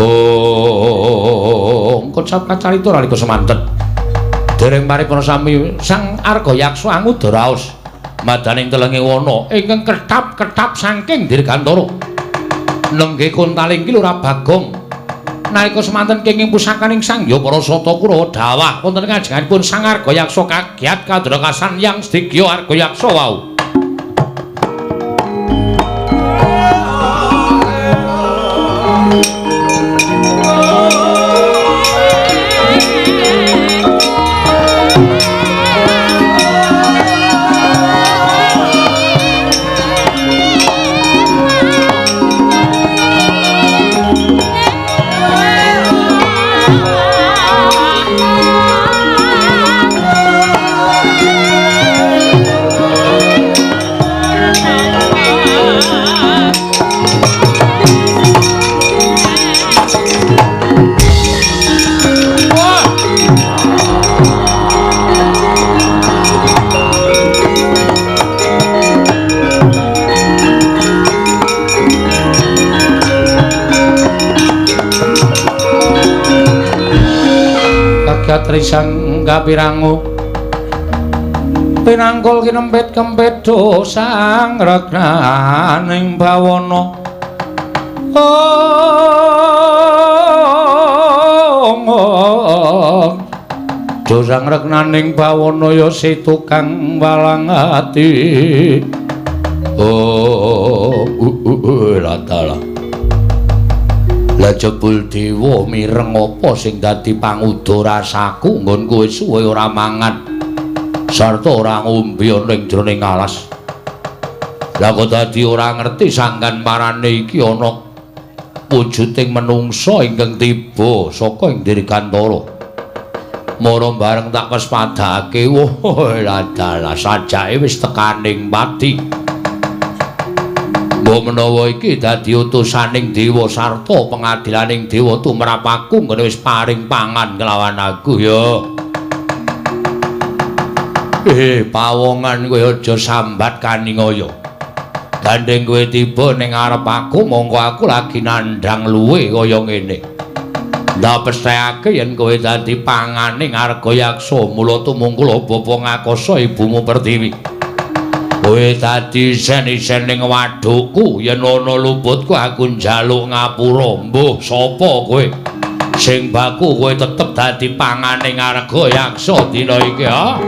Oh kocap kacarita nalika semanten dereng paripurna sami Sang Argayaksa anguda raos madaning telenge wana ingkang ketap-ketap saking dirgantara nenggih kontaling ki Lurah Bagong. Nalika semanten kenging pusakaning Sang Hyang Parasata Kurawa dawah wonten ngajenganipun Sang Argayaksa kagiat kadrakasan Yang Sedikya Argayaksa wau. Trisang kapirangu pinangkul kinempit kempit sang regnaning bawana. Oh sang regnaning bawana ya si tukang walang ati. Oh ladalah. Lah jebul dewa mireng apa sing dadi panguda rasaku nggonku wis suwe ora mangan. Sarta ora ngombe ana ing jroning alas. Lah kok dadi ora ngerti sanggan parane iki ana wujuding menungsa ingkang tiba saka ing Dirgantara. Mara bareng tak wespadake, wah ladalah sajake wis tekaning pati. Mbok menawa iki dadi utusaning dewa sarta pengadilaning dewa tumrap aku nggone wis paring pangan kelawan aku ya. Pawongan kowe aja sambat kaningaya. Gandeng kowe tiba ning ngarep aku mongko aku lagi nandhang luwe kaya ngene. Ndak pesthekake yen kowe dadi panganing Argayaksa mula tumungkul bapa ngakasa ibumu Pertiwi. Kowe dadi isen-isen ning wadukku yen ana luputku aku njaluk ngapura. Mbuh sapa kowe? Sing baku kowe tetep dadi panganing Argayaksa dina iki ha.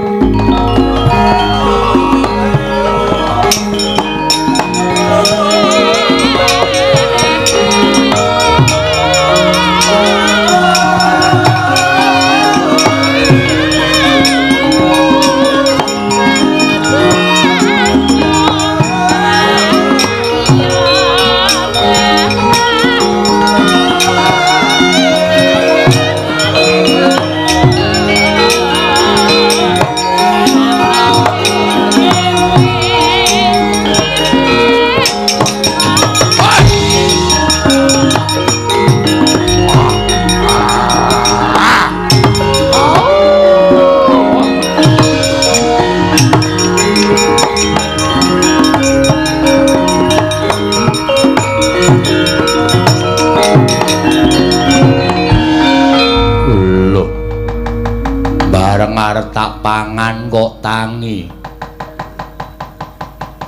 Tak pangan kok tangi.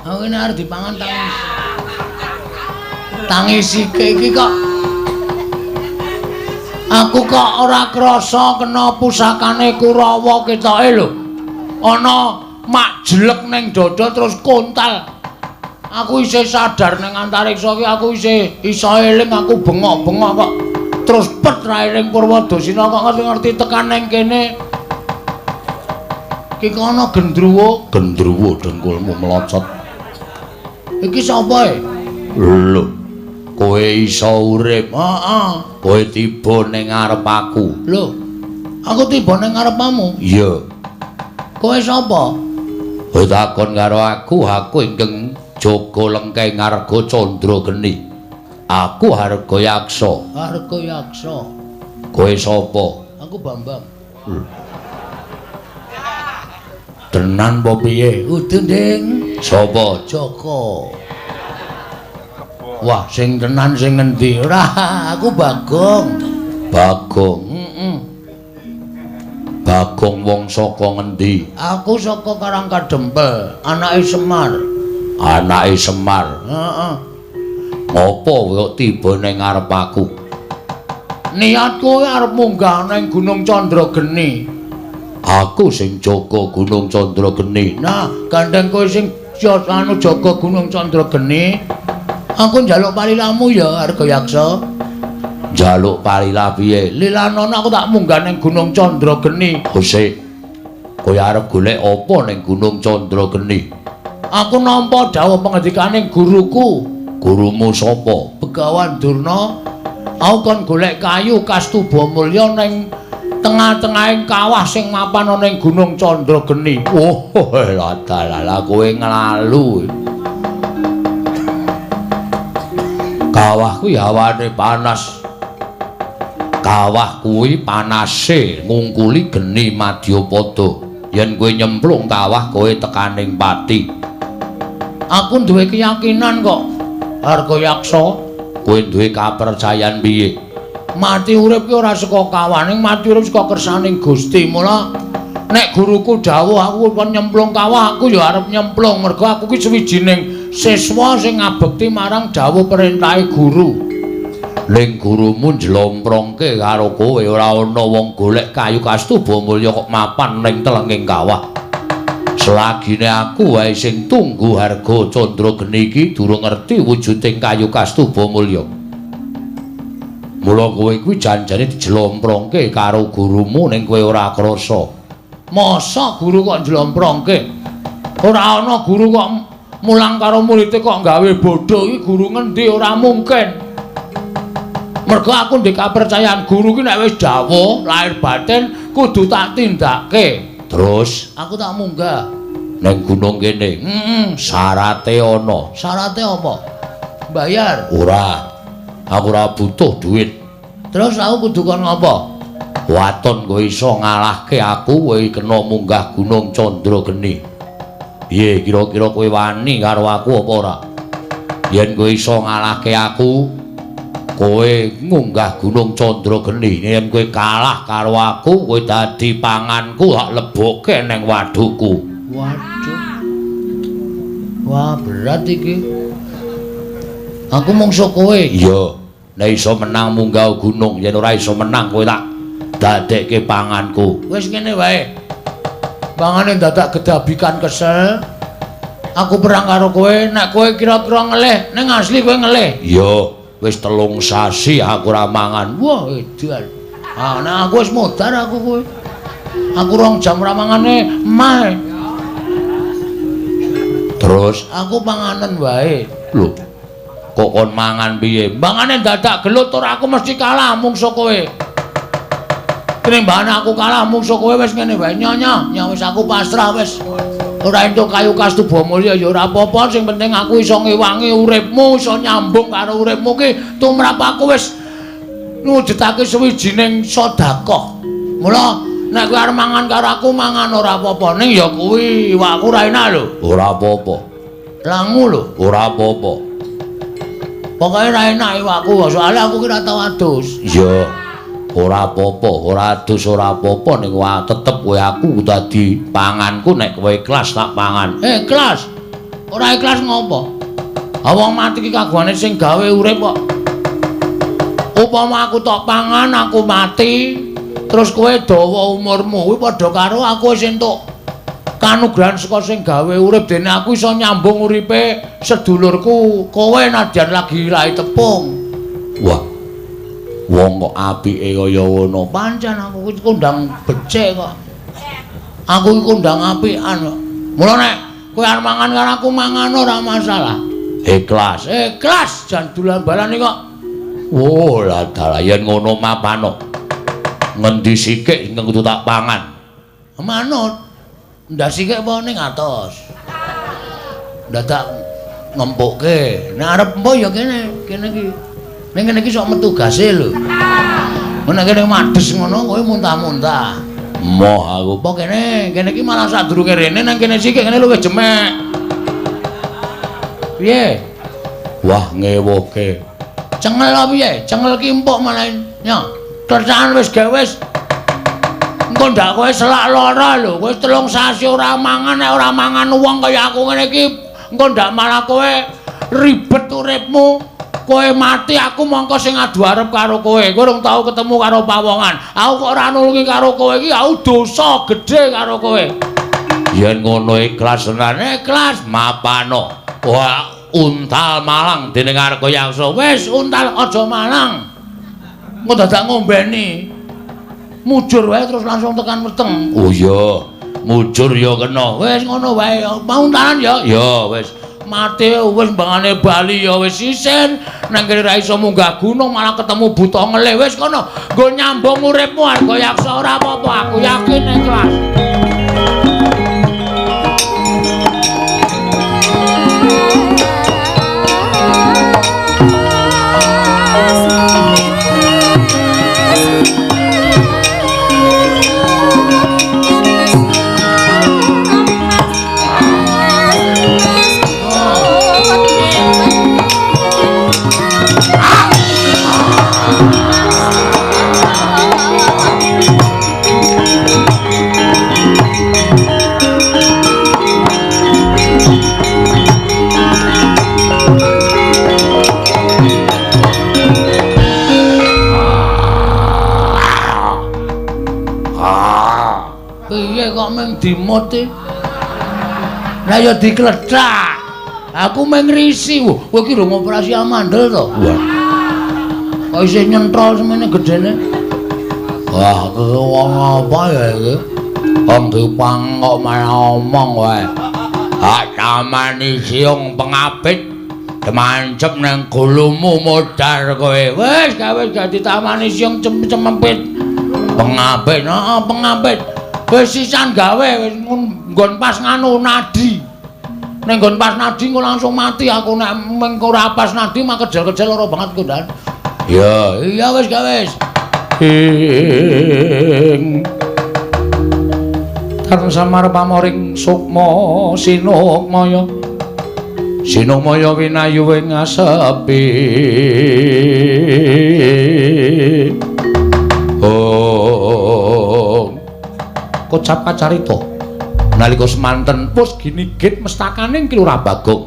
Aku ini arep dipangan tangi. Tangi sike iki kok. Aku kok ora krasa kena pusakane Kurawa ketoke lho. Ana mak jelek ning dada terus kontal. Aku isih sadar ning antariksa iki aku isih iso eling aku bengok-bengok kok. Terus pet ra eling Purwadasina kok ngerti-ngerti tekan ning kene. Iki ana gendruwo, gendruwo dengkulmu melocot. Iki sapa e? Lho, kowe iso urip. Heeh. Kowe tiba ning ngarep aku. Lho, aku tiba ning ngarepmu? Iya. Kowe sapa? Kowe takon karo aku, aku ingkang jaga lengkeng Arga Candra Geni. Aku Argayaksa. Argayaksa. Kowe sapa? Aku Bambang. Lho. Tenan apa piye? Udu, Ding. Sapa? Joko. Wah, sing tenan sing ngendi? Ora, aku Bagong. Bagong. Heeh. Bagong wong saka ngendi? Aku saka Karangkadempel, anake Semar. Anake Semar. Heeh. Ngopo kok tiba ning ngarep aku? Niatku arep munggah ning Gunung Candrageni. Aku sing jaga Gunung Candrageni. Nah, gandeng kowe sing anu jaga Gunung Candrageni, aku njaluk palilamu ya, Argayaksa. Njaluk palila piye? Lilanono aku tak munggah ning Gunung Candrageni. Sik. Kowe arep golek apa ning Gunung Candrageni? Aku nampa dawuh pengendikaning guruku. Gurumu sapa? Begawan Durna. Aku kon golek kayu Kastuba Mulya ning tengah-tengahing kawah sing mapan ana ing Gunung Candrageni. Oh, ladalah kowe nglalu. Kawah kuwi hawane panas. Kawah kuwi panase ngungkuli geni madyapada. Yen kowe nyemplung kawah kowe tekaning pati. Aku duwe keyakinan kok, Argayaksa. Kowe duwe kapercayan piye? Mati urip ki ora saka kawaning, mati urip saka kersaning Gusti. Mula nek guruku dawuh aku kon nyemplung kawah, aku ya arep nyemplung mergo aku ki sawijining siswa sing ngabekti marang dawuh perintahe guru. Ning gurumu njlomprongke karo kowe ora ana wong golek kayu Kastuba Mulya kok mapan ning telenging kawah. Selagine aku wae sing tunggu Harga Candrageni iki durung ngerti wujuding kayu Kastuba Mulya. Mula kowe kuwi janjane dijlomprongke karo gurumu ning kowe ora krasa. Masa guru kok njlomprongke? Ora ana guru kok mulang karo muridé kok gawe bodho iki guru ngendi ora mungkin. Mergo aku ndek kapercayaan guru ki nek wis dawuh lahir batin kudu tak tindake. Terus aku tak munggah ning gunung kene. Heeh, syarate ana. Syarate apa? Bayar? Ora. Aku ora butuh duit. Terus aku kudu kon ngopo? Waton kowe iso ngalahke aku, kowe kena munggah Gunung Candrageni. Piye kira-kira kowe wani karo aku apa ora? Yen kowe iso ngalahke aku, kowe ngunggah Gunung Candrageni. Yen kowe kalah karo aku, kowe dadi panganku, tak lebokke ning wadukku. Waduh. Wah, berat iki. Aku mungsuh kowe. Iya. Nek iso menang munggah gunung, yen ora iso menang kowe tak dadekke panganku. Wis ngene wae. Pangane dadak gedabikan kesel. Aku perang karo kowe, nek kowe kira-kira ngelih, ning asli kowe ngelih. Iya, wis 3 sasi aku ora mangan. Wah, edan. Ah, nek aku wis modar aku kowe. Aku 2 jam ora mangane emah. Terus aku panganen wae. Lho. Kok kon mangan piye? Mangane dadak gelut ora aku mesti kalah mungsuh kowe. Tinimbangane aku kalah mungsuh kowe wis ngene wae nyonya, nya wis aku pasrah wis. Ora entuk kayu kastuba mulya ya ora apa-apa, sing penting aku iso ngewangi uripmu, iso nyambung karo uripmu ki tumrap aku wis ngujudake suwijining sedekah. Mula nek kowe arep mangan karo aku mangan ora apa-apa, ning ya kuwi iwakku ora enak lho. Ora apa-apa. Langu lho, ora apa-apa. Pokoke ora enak iwakku, soalé aku ki ora tau adus. Iya. Ora apa-apa, ora adus ora apa-apa ning tetep kowe aku dadi panganku nek kowe ikhlas tak pangan. Ikhlas. Ora ikhlas ngopo? Ha wong mati ki kagungane sing gawe urip kok. Upama aku tok pangan aku mati, terus kowe dawa umurmu kuwi padha karo aku wis entuk kanugrahan saka sing gawe urip, dene aku iso nyambung uripe sedulurku kowe nadyan lagi lahi tepung. Wah. Wong kok apike kaya ngono. Pancen aku iki kondang becik kok. Aku iki kondang apikan kok. Mula nek kowe arep mangan karo aku mangan ora masalah. Ikhlas. Ikhlas jan dolan balane kok. Oh, lah dalah yen ngono mapano. Ngendi sikik sing kudu tak pangan? Manut. Ndak sikik apa ning atos. Dadak ngempukke. Nek arep empo ya kene, kene iki. Ning kene iki sok metu gase lho. Nek kene mades ngono kowe muntah-muntah. Moh aku apa kene? Kene iki malah sadurunge rene nang kene sikik kene luwih jemek. Piye? Wah, ngewuhke. Cengel apa piye? Cengel ki empuk malah. Yo, kerjaan wis gawe wis. Engko ndak kowe selak lara lho, kowe 3 sasi ora mangan, nek ora mangan wong kaya aku ngene iki, engko ndak malah kowe ribet uripmu. Kowe mati aku mongko sing adu arep karo kowe. Kowe urung tau ketemu karo pawongan. Aku kok ora nulungi karo kowe iki, aku dosa gedhe karo kowe. Yen ngono ikhlas tenan, ikhlas mapano. Wah, untal malang dening Argayaksa. Wis untal aja malang. Engko dadak ngombeni. Mujur wae terus langsung tekan weteng. Oh iya, mujur ya kena. Wis ngono wae, mau untalan ya? Ya wis. Mati wis mbangane bali ya wis isin, nang kene ra iso munggah gunung malah ketemu buta ngelih. Wis kono, nggo nyambung uripmu Argayaksa ora apa-apa, aku yakin ikhlas. Dimot e. Lah ya diklethak. Aku mung ngrisi. Kowe iki lho ngoperasi amandel to? Wah. Kok isih nyentrol semene gedene. Wah, wong apa ya iki? Wong dipang kok malah omong wae. Hak tamani siung pengapit demancep nang gulumu modar kowe. Wis gawe dadi tamani siung cempit. Pengapit, heeh pengapit. Wis sisan gawe wis nggon pas nganu nadi. Ning nggon pas nadi engko langsung mati aku nek mengko ora pas nadi mah kejel-kejel lara banget kok. Ya, iya wis gawe wis. Ing Tarung samar pamoring sukma sinukmaya. Sinukmaya winayu ing asepi. Oh. Kocap kacarita nalika semanten pus ginigit mestakaning Ki Lurah Bagong.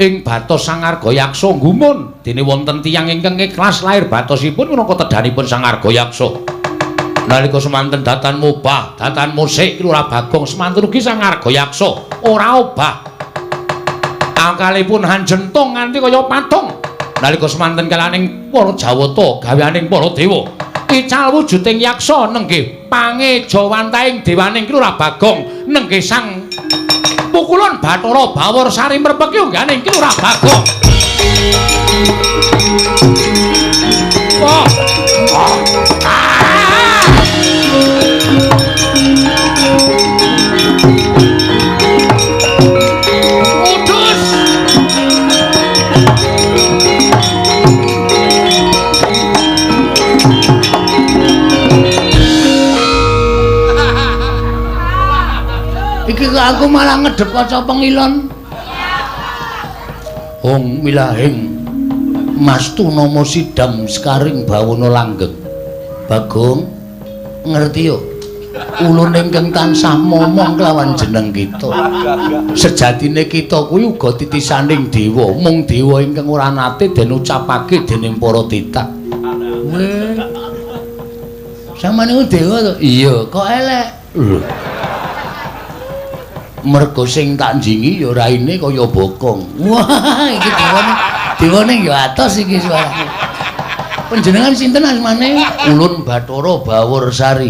Ing batos Sang Argayaksa gumun dene wonten tiyang ingkang ikhlas lair batosipun minangka tedhanipun Sang Argayaksa. Nalika semanten datan mubah, datan musik Ki Lurah Bagong semanten ugi Sang Argayaksa ora obah. Akalipun hanjentung nganti kaya patung. Nalika semanten kalaning para Jawata gaweaning para dewa, ical wujuding yaksa nenggih pangejawantahing dewaning Ki Lurah Bagong nenggih sang pukulun Bathara Bawor Sari mrepeki ungganing Ki Lurah Bagong. Wah. Kudus. Iki kok aku malah ngedep kaca pengilon. Hong milahing mastu nama sidam sekaring bawana langgeng. Bagong ngerti yo. Ulun ingkang tansah momong kelawan jeneng kita. Sejatine kita kuwi uga titisaning dewa, mung dewa ingkang ora nate den ucapake dening para titah. Weh. Sampeyan niku dewa to? Iya, kok elek. Lho. Mergo sing tak njingi ya raine kaya bokong. Wah, iki dewane, dewane ya atos iki suarane. Panjenengan sinten asmane? Ulun Bathara Bawor Sari.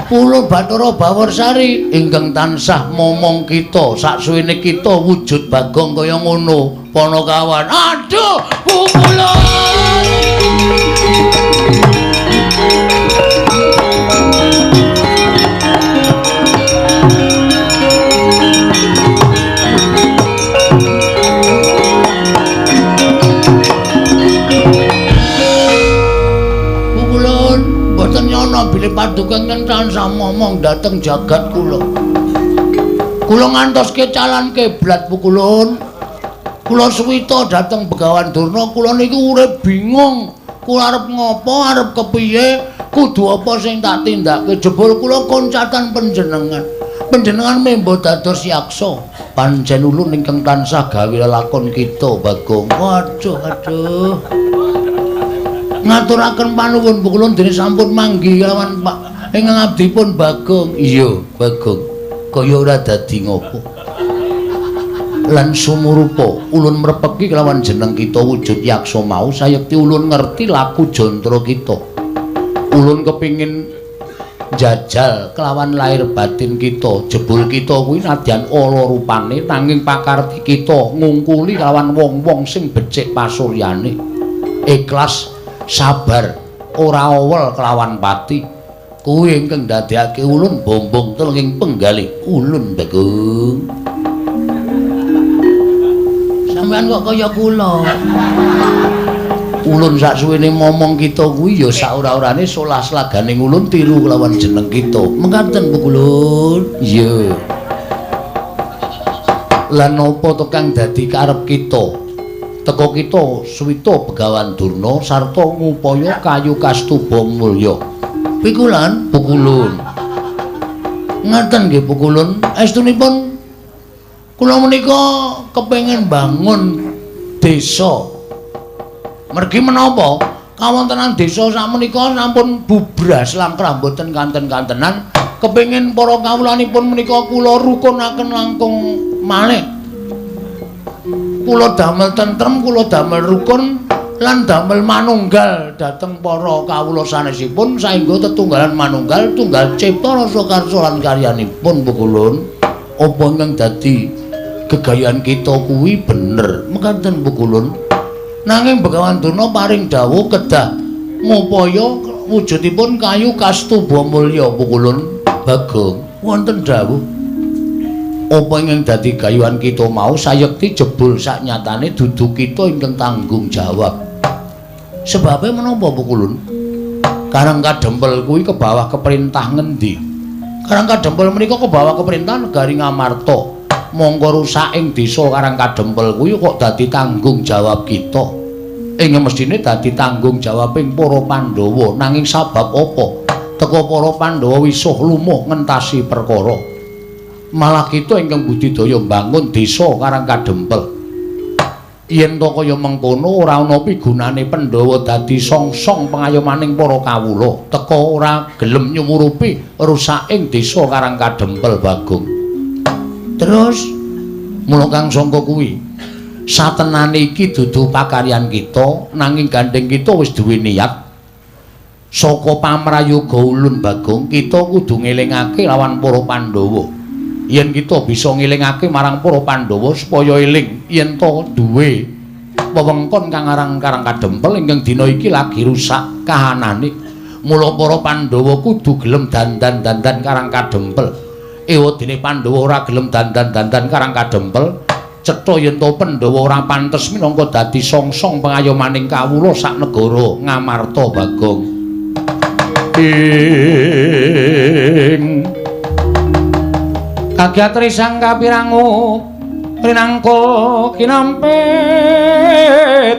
Ulun Bathara Bawor Sari ingkang tansah momong kita saksuwene kita wujud Bagong kaya ngono, Panakawan. Aduh, pukulun. Bilih paduka ingkang tansah momong dhateng jagat kula. Kula ngantos kecalan kiblat pukulun. Kula suwita dhateng Begawan Durna, kula niku urip bingung. Kula arep ngopo, arep kepiye, kudu apa sing tak tindake. Jebul kula koncatan panjenengan. Panjenengan membo dados yaksa. Pancen ulun ingkang tansah gawe lelakon kita, Bagong. Waduh, aduh. Ngaturaken panuwun pukulun dene sampun manggi kelawan Pak ingkang abdipun Bagong. Iya, Bagong. Kaya ora dadi ngopo. Lan sumurupa ulun mrepeki kelawan jeneng kita wujud yaksa mau sayekti ulun ngerti laku jantara kita. Ulun kepingin jajal kelawan lahir batin kita. Jebul kita kuwi nadyan ala rupane nanging pakarti kita ngungkuli kelawan wong-wong sing becik pasuryane. Ikhlas, sabar, ora owel kelawan pati. Kuwi ingkang ndadekake ulun bombong telenging penggalih ulun Bagong. Sampeyan kok kaya kula. Ulun saksuwene momong kita kuwi ya sak ora-orane solah slaganing ulun tiru kelawan jeneng kita. Mekaten pukulun. Iya. Lan napa to kang dadi karep kita? Teka kita suwita Begawan Durna sarta ngupaya kayu kastuba mulya. Pikulan pukulun. Ngaten nggih pukulun. Estunipun kula menika kepengin bangun desa. Mergi menapa kawontenan desa sakmenika sampun bubras langkrah mboten kanten-kantenan. Kepengin para kawulanipun menika kula rukunaken langkung malih. Kula damel tentrem, kula damel rukun, Lan damel manunggal dhateng para kawula sanesipun saengga tetunggalan manunggal tunggal cipta rasa karsa lan karyanipun Pukulun. Apa ingkang dadi gegayan kita kuwi bener mekaten Pukulun. Nanging Begawan Durna paring dawuh kedah ngupaya wujudipun kayu kastuba mulya Pukulun. Bagong wonten dawuh apa ingkang dadi gayuhan kita mau sayekti jebul saknyatane dudu kita ingkang tanggung jawab. Sebabe menapa Pukulun? Karang Kadempel kuwi kebawah keperintah ngendi? Karang Kadempel menika kebawah keperintah negari Ngamarta. Mongko rusak ing desa Karang Kadempel kuwi kok dadi tanggung jawab kita. Ing mestine dadi tanggung jawabing para Pandhawa. Nanging sabab apa? Teka para Pandhawa wisuh lumuh ngentasi perkara. Malah kita ingkang budidaya mbangun desa Karang Kadempel. Yen to kaya mengkono ora ana pigunane Pandhawa dadi songsong pengayomaning para kawula. Teka ora gelem nyumurupi rusaking desa Karang Kadempel Bagong. Terus mula kang sangka kuwi satenane iki dudu pakaryan kita, nanging gandeng kita wis duwe niat. Saka pamrayoga ulun Bagong, kita kudu ngelingake lawan para Pandhawa. Yen kita bisa ngelingake marang para Pandhawa supaya eling yen to duwe wewengkon kang aran Karang Kadempel ingkang dina iki lagi rusak kahanane. Mula para Pandhawa kudu gelem dandan-dandan Karang Kadempel. Ewadene Pandhawa ora gelem dandan-dandan Karang Kadempel, cetha yen to Pandhawa ora pantes minangka dadi songsong pengayomaning kawula sak negara Ngamarta Bagong. Ing kagyatri sang kapirangu rinangka kinampit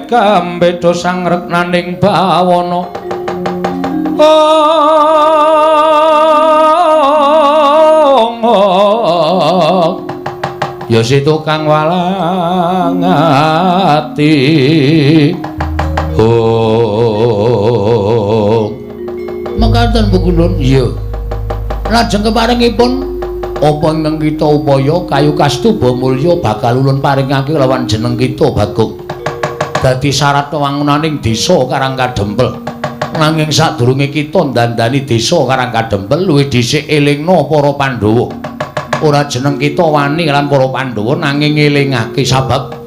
kambeda sang reknaning bawana. Oh, ya si tukang walang ati. Oh, mekaten Pukulun. Iya. Lajeng keparengipun apa ingkang kita upaya kayu kastuba mulya bakal ulun paringake lawan jeneng kita Bagong. Dadi syarat wewangunaning desa Karang Kadempel. Nanging sadurunge kita ndandani desa Karang Kadempel luwih dhisik elingna para Pandhawa. Ora jeneng kita wani lan para Pandhawa nanging ngelingake sabab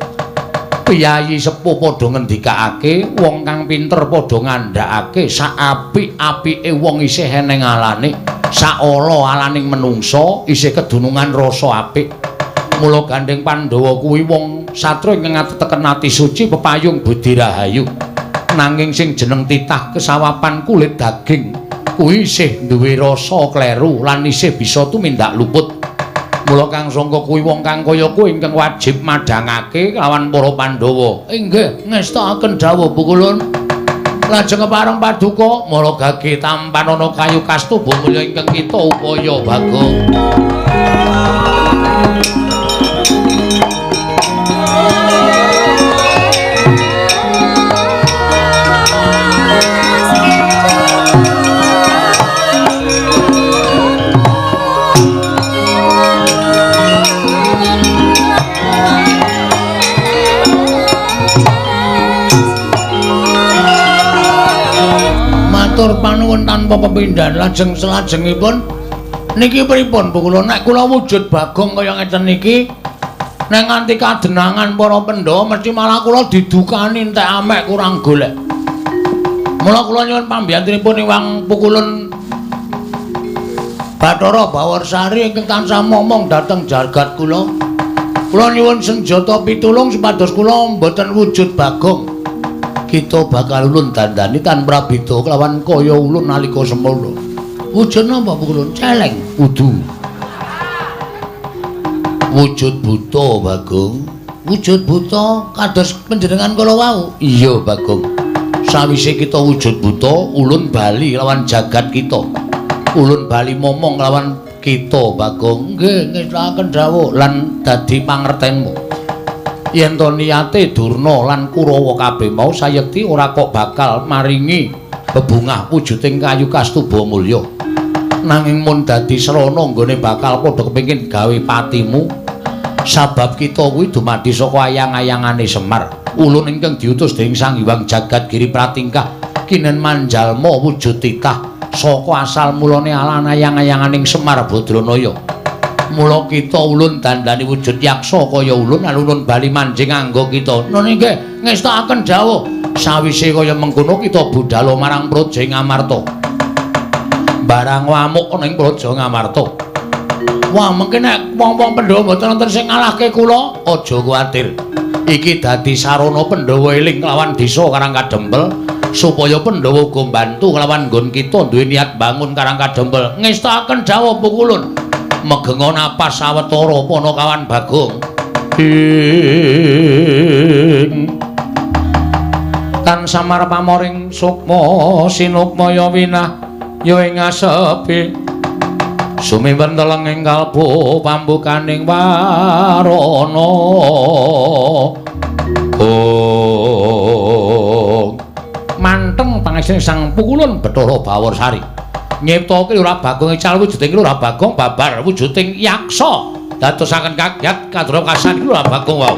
piyayi sepuh padha ngendikake, wong kang pinter padha ngandhakake sak apik-apike wong isih eneng alane. Saala alaning menungsa isih kedunungan rasa apik. Mula gandeng Pandhawa kuwi wong satria ingkang ngateken ati suci pepayung budi rahayu. Nanging sing jeneng titah kesawapan kulit daging kuwi isih duwe rasa kleru lan isih bisa tumindak luput. Mula kang sangka kuwi wong kang kaya kuwi ingkang wajib madhangake lawan para Pandhawa. Inggih, ngestakaken dawuh Pukulun. Lajeng kepareng paduka mara gage tampanana kayu kastuba mulya ingkang kita upaya Bagong. Matur panuwun tanpa pepindhan. Lajeng selajengipun niki pripun Pukulun? Nek kula wujud Bagong kaya ngeten niki nek nganti kadenangan para Pandhawa mesti malah kula didukani entek amek kurang golek. Mula kula nyuwun pambiyantunipun Iwang Pukulun Bathara Bawarsari ingkang tansah momong dhateng jagat kula. Kula nyuwun senjata pitulung supados kula mboten wujud Bagong. Kita bakal ulun dandani tan prabeda kelawan kaya ulun nalika semono. Wujud napa Pukulun? Celeng. Kudu. Wujud buta Bagong. Wujud buta kados panjenengan kala wau. Iya Bagong. Sawise kita wujud buta, ulun bali lawan jagat kita. Ulun bali momong lawan kita Bagong. Nggih, ngestakaken dawuh lan dadi pangertenmu. Yen to niyate Durna lan Kurawa kabeh mau sayekti ora kok bakal maringi bebungah wujuding kayu kastuba mulya. Nanging mun dadi srana nggone bakal padha kepengin gawe patimu, sabab kita kuwi dumadi saka ayang-ayangane Semar. Ulun ingkang diutus dening Sang Hyang Jagat Giri Pratingkah kinen manjalma wujud titah saka asal mulane alan ayang-ayanganing Semar Badranaya. Mula kita ulun dandani wujud yaksa kaya ulun alun bali manjing anggo kita. Nun inggih ngestakaken dawuh. Sawise kaya mengkono kita budhal marang Praja Ngamarta. Barang wamuk ana ing Praja Ngamarta. Wah, mengke nek wong-wong Pandhawa mboten wonten sing ngalahke kula, aja kuwatir. Iki dadi sarana Pandhawa eling kelawan desa Karang Kadempel supaya Pandhawa uga mbantu kelawan nggon kita duwe niat bangun Karang Kadempel. Ngestakaken dawuh pukulun. Megenga napas sawetara Panakawan Bagong. Ing tan samar pamoring sukma sinukmaya winah ya ing asepi sumiwen teleng ing kalbu pambukaning warana. Oh, manteng pangesting sang pukulun Bathara Bawarsari nyiptake Lurah Bagong ical wujuding Lurah Bagong babar wujuding yaksa dadosaken kagyat kadra kasan Lurah Bagong wau.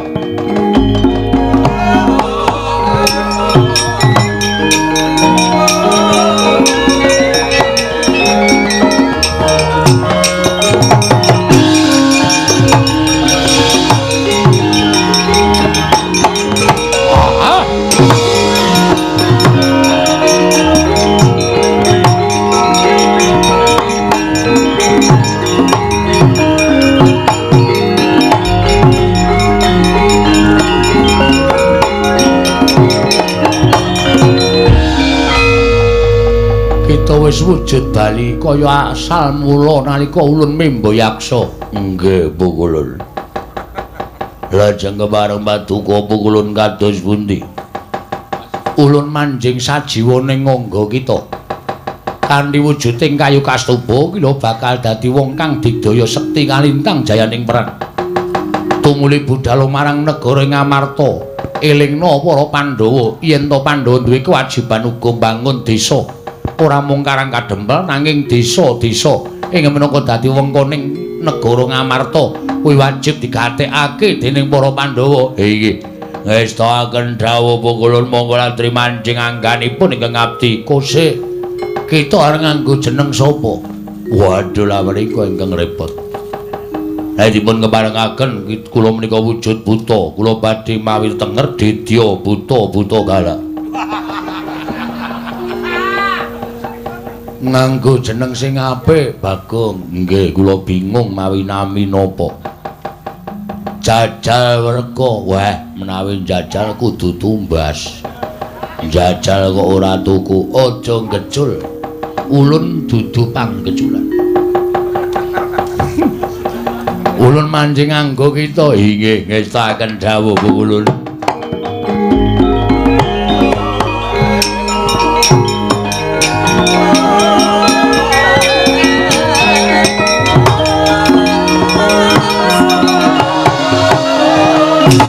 Wis wujud bali kaya asal mula nalika ulun membo yaksa. Nggih, Pukulun. Lajeng kepareng paduka Pukulun kados pundi? Ulun manjing sajiwa ning angga kita. Kanthi wujuding kayu kastuba kila bakal dadi wong kang digdaya sekti kalintang jayaning perang. Tumuli budhal marang negara Ngamarta, elingna para Pandhawa yen to Pandhawa duwe kewajiban uga mbangun desa. Ora mung Karang Kadempel nanging desa-desa ing minangka dadi wengkoning negara Ngamarta kuwi wajib digatekake dening para Pandhawa. Inggih, ngestakaken dawuh Pukulun monggo latri manjing angganipun ingkang ngabdi. Kose kita arep nganggo jeneng sapa? Waduh, lha menika ingkang repot. Lah dipun keparengaken kula menika wujud buta, kula badhe mawi tenger dedya buta-buta galak. Nganggo jeneng sing apik, Bagong. Nggih, kula bingung mawi nami napa. Jajal werka. Wah, menawi jajal kudu tumbas. Jajal kok ora tuku, aja ngecul. Ulun dudu panggeculan. Ulun manjing anggo kita. Inggih, ngestakaken dawuh Ulun.